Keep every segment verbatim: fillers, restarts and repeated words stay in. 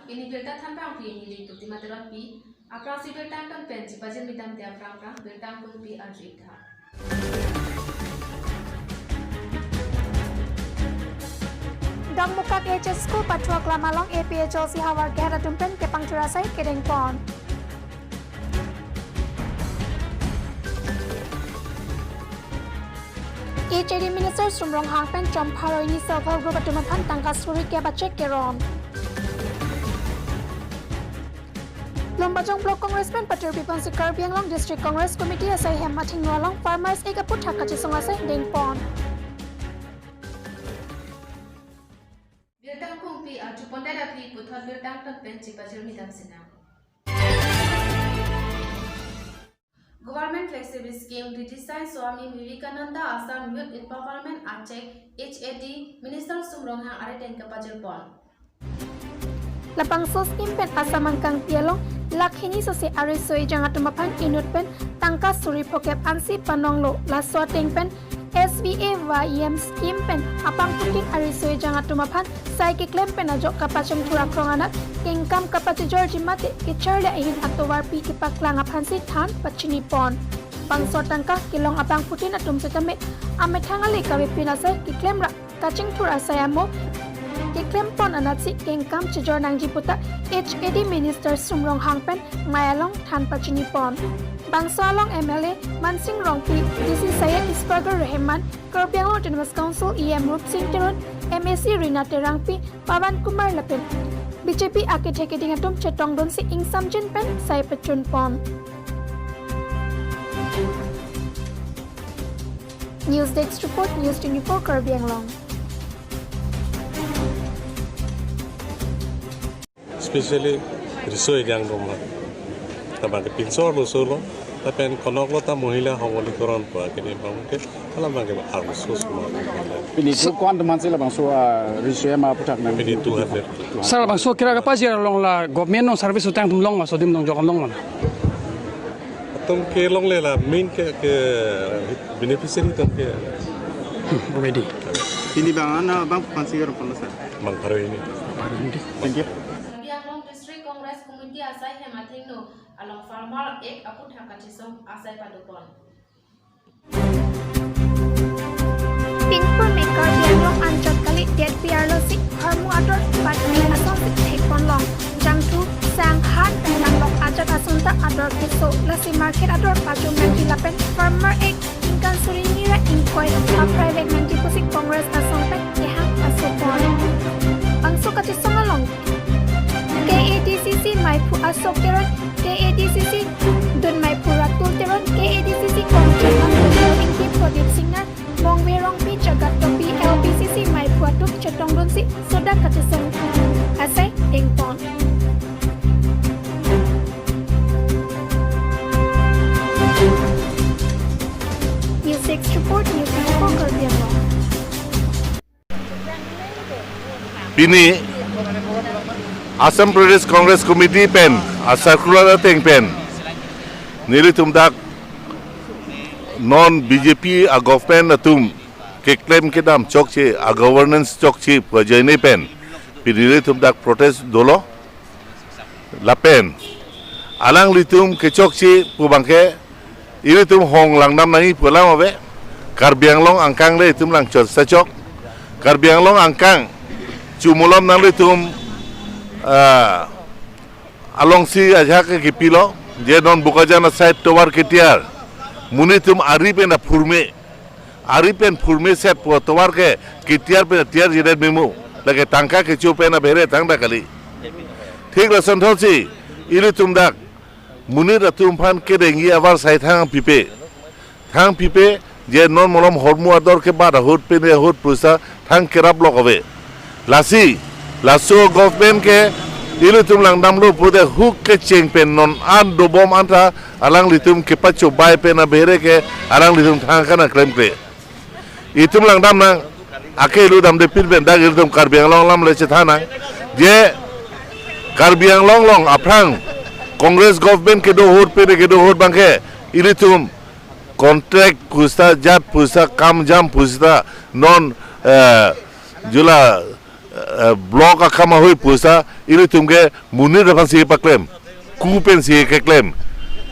Pini birta thanbang pi neli Protima Teronpi, aphrangsi birta angton pen chipajirmi damde aphrang aphrang birta angkung pi arju-ik tha. Dongmukak H S School pathuak lam along A P H L C havar gate atum pen kepangthur asai kedeng pon. H A D Minister Sum Ronghang pen Chomphar Roini Self Help Group atum aphan tangka suri kep a cheque keron. Lumbajong Block Congress pen patur piponsi Karbi Anglong District Congress Committee asai hem athengno along Farmers Act aphuthak kachesong asai dengpon. Birta angkung pi arju pondet aphi puthot birta angton pen chipajirmi dam sinang. Government Flagship Scheme Digisai Swami Vivekananda Assam Youth Empowerment a cheque H A D Minister Sum Ronghang arideng kepajirpon. Labangso scheme pen Assam angkangpi along lakh hini sose ariso ejang atum aphan inut pen tangka suri phokep ansi panonglo. Laso ateng pen S V A Y E M scheme pen apangphutin ariso ejang atum aphan sai keklem pen ajok kapachingthur akrong anat kengkam kapachijorji mate kecharli ahin atovarpi kepaklang aphansi than pachinipon. Bangso tangka kelong apangphutin atum setame amethang ale kavepin asai keklem ra kachingthur asai amo keklempon anatsi kengkam chijor nangji puta H A D Minister Sum Ronghang pen mei along than pachinipon. Bangso along M L A Mansing Rongpi, D C Syed Ispargar Rahman, Karbi Anglong Autonomous Council E M Rupsing Teron, M A C Rina Terangpi, Pawan Kumar lapen B J P akethe keding atum chetongdunsi ingsamjin pen sai pachunpon. News Desk Report, News twenty-four Karbi Anglong. Especially riso ejang atum aphan. Labang ke pinso arloso lo, lapen konoklo ta mohila hobolikoron pu akini abang ke, labang ke arloso semua. Pini thu ko-an atum aphansi labangso, ah, riso ejang aphuthak nang. Pini two hundred. Sir, labangso kira kapajir along la government along service utang atum long ma, sodim long jok long ma? Atum ke longle, la main ke, ke beneficiary atum ke. Hmm, already. Pini bang ana bang aphansi karo pon sir? Bang pharo hini. Thank you. Karbi Anglong District Congress Committee asai hem athengno along Farmers Act aphuthak kachesong asai padopon. Pingpur me Karbi Anglong anchot kali detpi arlosi hormu ador patni asonsi thekponlong. Jangthu, sang, han pen nanglok ajat ason ta ador keso, lasi market ador pajum nangji lapen Farmers Act ingkan suri hini ra ingkoi aprai vek nangji pusi Congress asong pen kehang asopon. Bangso kachesong along K A D C C meiphu Ashok Teron, K A D C C dun meiphu Ratul Teron, K A D C C kongcheng Angkung Teron, Ingti Prodip Singnar, Mongve Rongpi, Jagat Topi, L B C C meiphu atum chetongdunsi sodak kachesong asai dengpon. News Desk Report, News twenty-four Karbi Anglong. Pini Assam Pradesh Congress Committee pen a circular ateng pen nelitum dak non B J P a government atum keklem kedam chokche, a governance chokche pu ajoine pen pini nelitum dak protest dolo. Lapen alanglitum kechokche pu abang ke ilitum hong langdam nangji pu alam ave. Karbi Anglong angkang le itum lang chot sa chok. Karbi Anglong angkang chumulom nanglitum, ah, alongsi ajahak ke kipilo, je non Bokajan a side tovar ketiar, monit atum ari pen aphurme, ari pen phurme set pu tovar ke ketiar pen tiar jiret memu, lake tangka kecho pen abhere thangta kali. Thik lason thotsi ilitum dak monit atum aphan kedengji abar sai thang pipe. Thang pipe, je non malom hormu ador kebat ahut pen ahut pusa thang kerap lok ave. Lasi laso government ke ilitum langdamlo pute huk kecheng pen non an dobom anta alanglitum kepachobai pen abhere ke alanglitum thang kana klemkle. Itum langdam nang, ake ilu damde pin pen dak ilitum Karbi Anglong alam le chethan nang. Je Karbi Anglong along aphrang Congress government kedo ahut pen kedo ahut abang ke ilitum contract pusa, jat pusa, kam jam pusa, non, eh, jula, eh, block akam ahui pusa, Ilitum ke monit aphansi paklem, ku pensi keklem.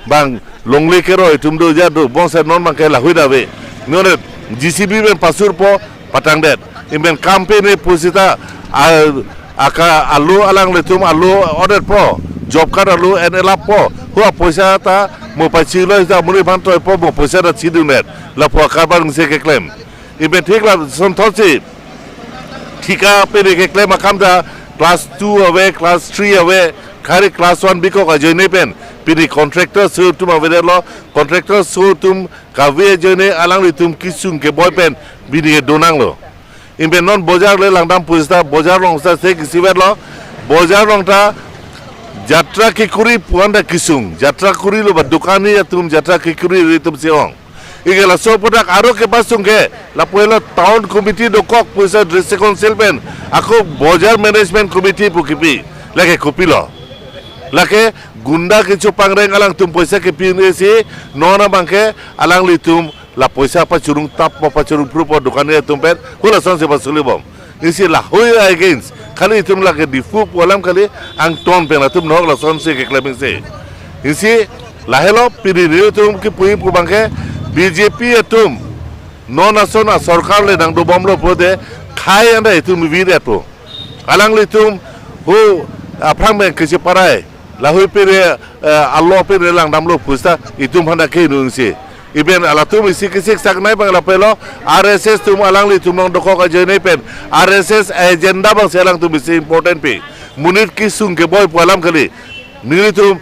Bang longle keroi atum do, ja do, bonsai non bangke lahui dave. Nonke J C B pen pasurpo, patangdet. Iben kam pene pusita, a, aka alo alanglitum alo orderpo, job card alo en elappo. Hu apoisa ta mo pachilo ta monit aphan toipo, mo poisa ta chidundet. Lapu akarbangsi keklem. Iben thik lason thotsi thika pene keklem akam ta class two ave, class three ave, khari class one bikok ajoine pen pini contractor aso atum avedetlo, contractor aso atum kave ajoine alanglitum kesung keboi pen pini donanglo. Iben non bojar le langdam pusita bojar along seta se kesivetlo, bojar along ta jatra kekuri pu-an ta kesung, jatra kurilo ba dokani atum jatra kekuri ri atumsi ong. Ike laso aputhak aro kepasung ke, lapu helo town committee dokok pusita district council pen, ako bojar management committee pu kipi, lake kopilo. Lake gunda kecho pangreng alangtum poisa kepi un-esi, non abangke alanglitum la poisa pachurung tappo pachurung phrupo dokani atum pen, hu lasonsi pasulibom. Isi lahui against, khali itum lake Diphu pu alam kali, angton pen atum nok lasonsi keklem isi. Isi lahelo pini nelitum kipu-i pu abangke B J P atum non ason asorkar le nangdobomlo pulote khai anta itum virpo. Alanglitum hu aphrang pen kisi parai, lahui pere, eh, alo pere langdamlo pusita itum aphan ta kehingno isi. Iben alatum isi kesik saknai abang lapu helo, R S S atum alanglitum along dokok ajoine pen, R S S agenda abangsi alangtum isi important pi. Monit kesung keboi pu alam kali. Nelitum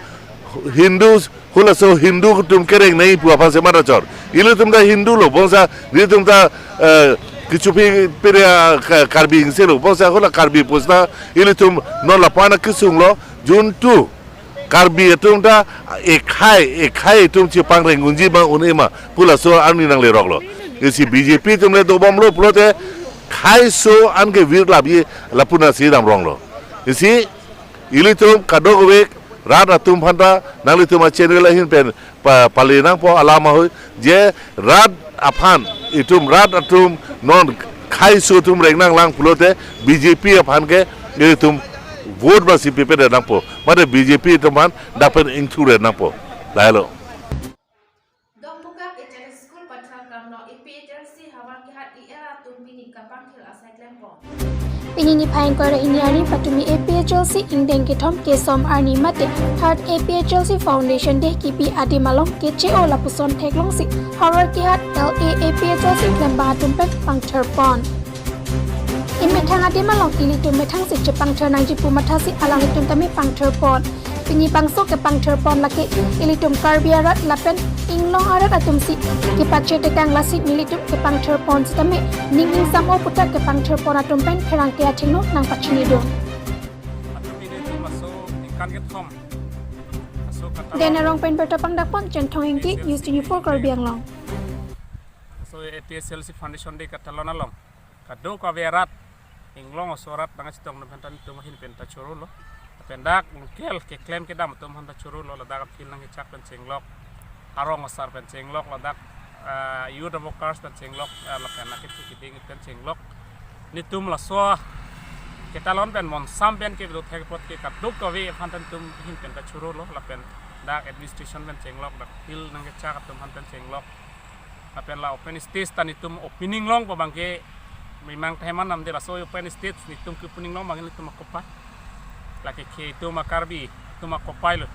Hindu, hu laso Hindu atum kereng nai pu aphansi mata chot. Ilitum ta Hindu lo, bonsai nelitum ta, eh, kechopi pere, ah, Ka-, Karbi Anglong lo, bonsai hu la Karbi pusita ilitum non lapu-an kesunglo, juntu Karbi atum ta ekhai, ekhai atum chepangreng unji ma un-e ma pu laso arni nangleroklo. Isi B J P atum le dobomlo pulote khai aso an ke virlapji lapu ansi damronglo. Isi ilitum kadokave rat atum aphan ta nanglitum achannel ahin pen pa, pale nangpo alam ahoi, je rat aphan, itum rat atum non khai aso atum reng nanglang pulote B J P aphan ke ilitum vote bangsi pipedet nangpo. Mate B J P atum aphan dak pen ingthuret nangpo. Lahelo. Dongmukak H L School Pathar Kamlo A P H L C Havar Kehat E R atum pini kapangthir asai klempon. Pini niphai ingkoi ra hini arni patumi A P H L C ingdeng kethom kesom arni mate Third A P H L C Foundation Day kipi adim along keche-o lapuson theklongsi Havar Kehat L A A P H L C klembang atum pen pangthirpon. Emethang adim along ilitum methangsi chepangthir nangji pu mathasi alanglitum tame pangthirpon. Pini bangso kepangthirpon lake ilitum Karbi arat lapen Inglong arat atumsi kepachetekang, lasi nelitum kepangthirpon sitame ning ingsam-o puthot kepangthirpon atum pen pherangke athengno nangpachinidun. Atum ilitum laso ningkan kethom. Laso kata Dena Rongpen birta pangdakpon, Chenthong Ingti, News twenty-four Karbi Anglong. Laso A P H L C Foundation Day katalon along kadokave arat, Inglong aso arat nangchetong atum aphan ta nelitum ahin pen ta chorolo. Lapen dak local keklem kedam atum aphan ta chorolo, ladak a-field nangkechak pen chenglok, arong asar pen chenglok, ladak, ah, youth workers pen chenglok, ah, lapen akethe keding pen chenglok. Nelitum laso ketalon pen monsam pen kevelo thek apot ke kadokave aphan ta nelitum ahin pen ta chorolo, lapen dak administration pen chenglok, dak field nangkechak atum aphan pen chenglok. Lapen la open stage ta nelitum opening longpo abangke, memang ta heman namde, laso open stage nelitum ke opening long abangke nelitum akopai. Lake ke itum a-Karbi atum akopai lo.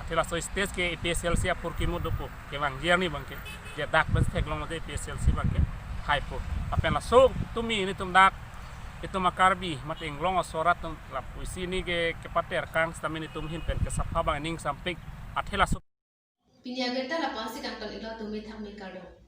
Athe laso stage ke A P H L C apor kimo dopo, kevangji arni abangke. Je dak pen theklong lo je A P H L C abangke haipo. Lapen laso tumi nelitum dak itum a-Karbi mate Inglong aso arat atum lapusi neli ke kepaterkang sitame nelitum ahin pen kesapha abang ning sampik. Athe laso Pini abirta lapu-ansi kangton iklo, tumi thakmi kardom.